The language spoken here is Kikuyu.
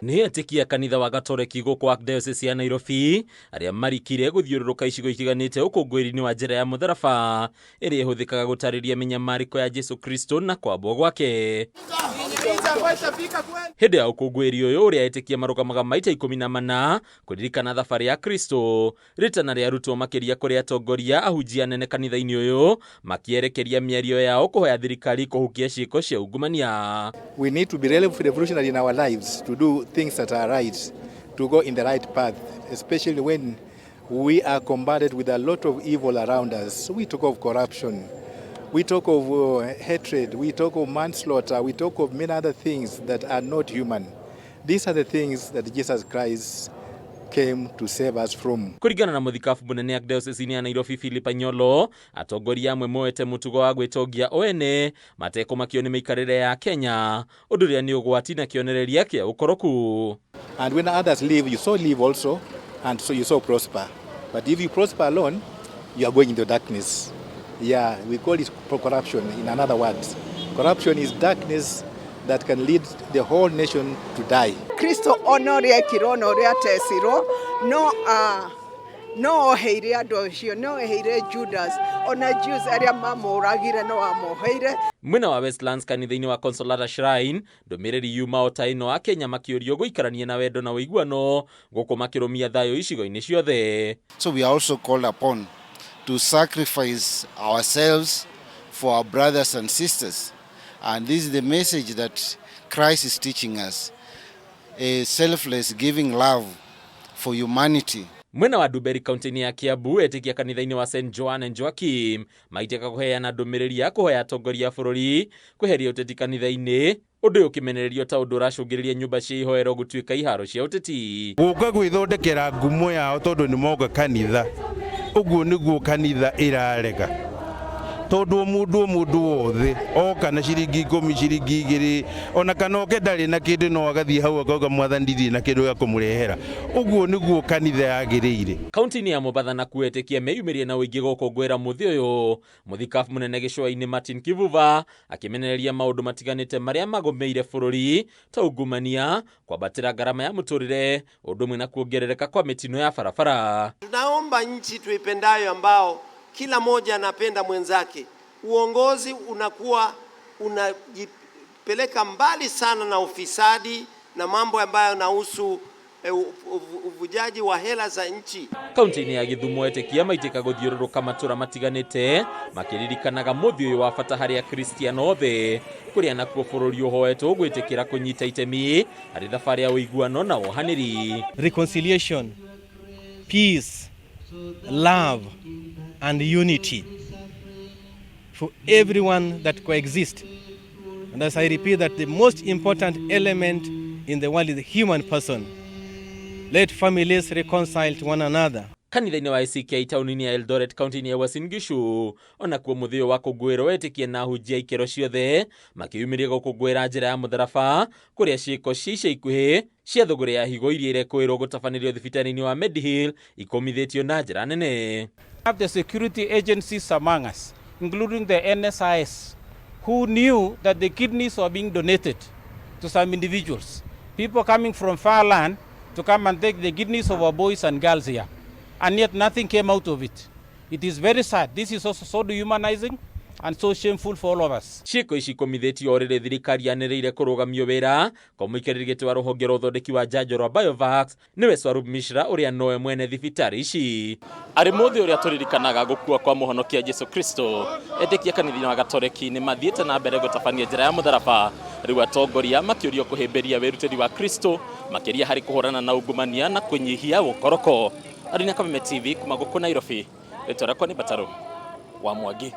Nĩ etĩkia kanitha wa Gatoreki gũkũ Archdiocese ya Nairobi arĩa marikire gũthiũrũrũka icigo itiganĩte ũkũngũĩri-inĩ wa njĩra ya mũtharaba ĩrĩa ĩhũthĩkaga gũtarĩria mĩnyamarĩko ya Jesu Kristo na kwambwo gwake. Hĩndĩ ya ũkũngũĩri ũyũ ũrĩa etĩkia marũgamaga maita 14 kũririkana thabarĩ ya Kristo, rĩtana rĩa arutwo makĩria kũrĩ atongoria ahunjia anene kanitha-inĩ ũyũ makĩerekeria mĩario yao kũhoya thirikari kũhukia ciĩko cia ungumania. We need to be revolutionary in our lives to do things that are right, to go in the right path, especially when we are combated with a lot of evil around us. We talk of corruption, we talk of hatred, we talk of manslaughter, we talk of many other things that are not human. These are the things that Jesus Christ came to save us from. Kũringana na mũthikabu mũnene Archdiocese ya Nairobi Philip Anyolo, atongoria amwe moete mũtugo wa gwĩtongia o ene matekũmakio nĩ mĩikarĩre ya Kenya, ũndũ ũrĩa nĩ ũgwati na kĩonereria kĩa ũkoroku. And when others live, you so live also, and so you so prosper. But if you prosper alone, you are going into darkness. Yeah, we call it corruption in another words. Corruption is darkness that can lead the whole nation to die. Kristo ona ũrĩa ekirwo na ũrĩa atecirwo no oheire andũ acio, no oheire Judas, ona Jews arĩa mamũragire no amoheire. Mwena wa Westlands kanitha-inĩ wa Consolata Shrine, ndũmĩrĩri yuma o ta ĩno, Akenya makĩũrio gũikarania na wendo na ũiguano gũkũ makĩrũmia thayũ icigo-inĩ ciothe. So we are also called upon to sacrifice ourselves for our brothers and sisters. And this is the message that Christ is teaching us, a selfless giving love for humanity. Mwena wa Ndumberi kaunti-inĩ ya Kiambu, etĩkia kanitha-inĩ wa St Joan and Joachim maitĩka kũheana ndũmĩrĩri ya kũhoya atongoria a bũrũri kweheria ũteti kanitha-inĩ, ũndũ ũyũ ũkĩmenererio ta ũndũ ũracũngĩrĩria nyũmba cia ihoero gũtuĩka iharo cia ũteti. Gũka gwĩthondekera ngumo yao tondũ nĩ moka kanitha, ũguo nĩguo kanitha ĩrarega, tondũ o mũndũ wothe oka na ciringi 10, ciringi 2, ona kana oke ndarĩ na kĩndũ, no agathiĩ hau akauga, "Mwathani, ndirĩ na kĩndũ gĩa kũmũrehera." Ũguo nĩguo kanitha yagĩrĩire. Kaunti-inĩ ya Mombatha nakuo etĩkia meyumĩrie na ũingĩ gũkũngũĩra mũthĩ ũyũ, mũthikabu mũnene gĩcũa-inĩ Martin Kivuva akĩmenereria maũndũ matiganĩte marĩa magũmĩire bũrũri ta ungumania, kwambatĩra ngarama ya mũtũrĩre, ũndũ ũmwe na kuongerereka kwa mĩtino ya barabara. Tunaomba nchi tuipendayo, ambao kila mmoja anapenda mwenzake, uongozi unakuwa unajipeleka mbali sana na ufisadi na mambo ambayo yanahusu uvujaji wa hela za nchi. Kaunti-inĩ ya Gĩthumo etĩkia maitĩka gũthiũrũrũka matũra matiganĩte makĩririkanaga mũthĩ ũyũ wa bata harĩ akristiano othe, kũrĩa nakuo bũrũri ũhoetwo gwĩtĩkĩra kũnyita itemi harĩ thabarĩ ya ũiguano na wohanĩri. Reconciliation, peace, love, and unity for everyone that coexist. And as I repeat, that the most important element in the world is the human person. Let families reconcile to one another. Kanitha-inĩ wa ACK taũni-inĩ ya Eldoret kaunti-inĩ ya Uasin Gishu onakuo mũthĩ ũyũ wa kũngũĩrwo etĩkia na ahunjia ikĩro ciothe makĩyumĩria gũkũngũĩra njĩra ya mũtharaba, kũrĩa ciĩko cia ica ikuhĩ cia thũgũrĩ ya higo iria irekũĩrwo gũtabanĩrio thibitarĩ-inĩ wa Medihill ikomithĩtio na njĩra nene. Have the security agencies among us, including the NSIS, who knew that the kidneys were being donated to some individuals, people coming from far land to come and take the kidneys of our boys and girls here. And yet nothing came out of it. It is very sad. This is also so dehumanizing and so shameful for all of us. Ciĩko ici ikomithĩtio o rĩrĩ thirikari yanĩrĩire kũrũgamio wĩra kwa mũikarĩri gĩtĩ wa rũhonge rwa ũthondeki wa njanjo rwa Biovax, nĩwe Swarup Mishra, ũrĩa nowe mwene thibitarĩ ici. Arĩ mũthĩ ũrĩa tũririkanaga gũkua kwa mũhonokia Jesu Kristo, etĩkia kanitha-inĩ wa Gatoreki nĩ mathiĩte na mbere gũtabania njĩra ya mũtharaba, rĩu atongoria makĩũrio kũhĩmbĩria wĩrutĩri wa Kristo makĩria harĩ kũhũrana na ungumania na kũnyihia ũkoroko. Arĩ na Kameme TV kuma gũkũ Nairobi, rĩtwa rĩakwa nĩ Batarũ wa Mwangi.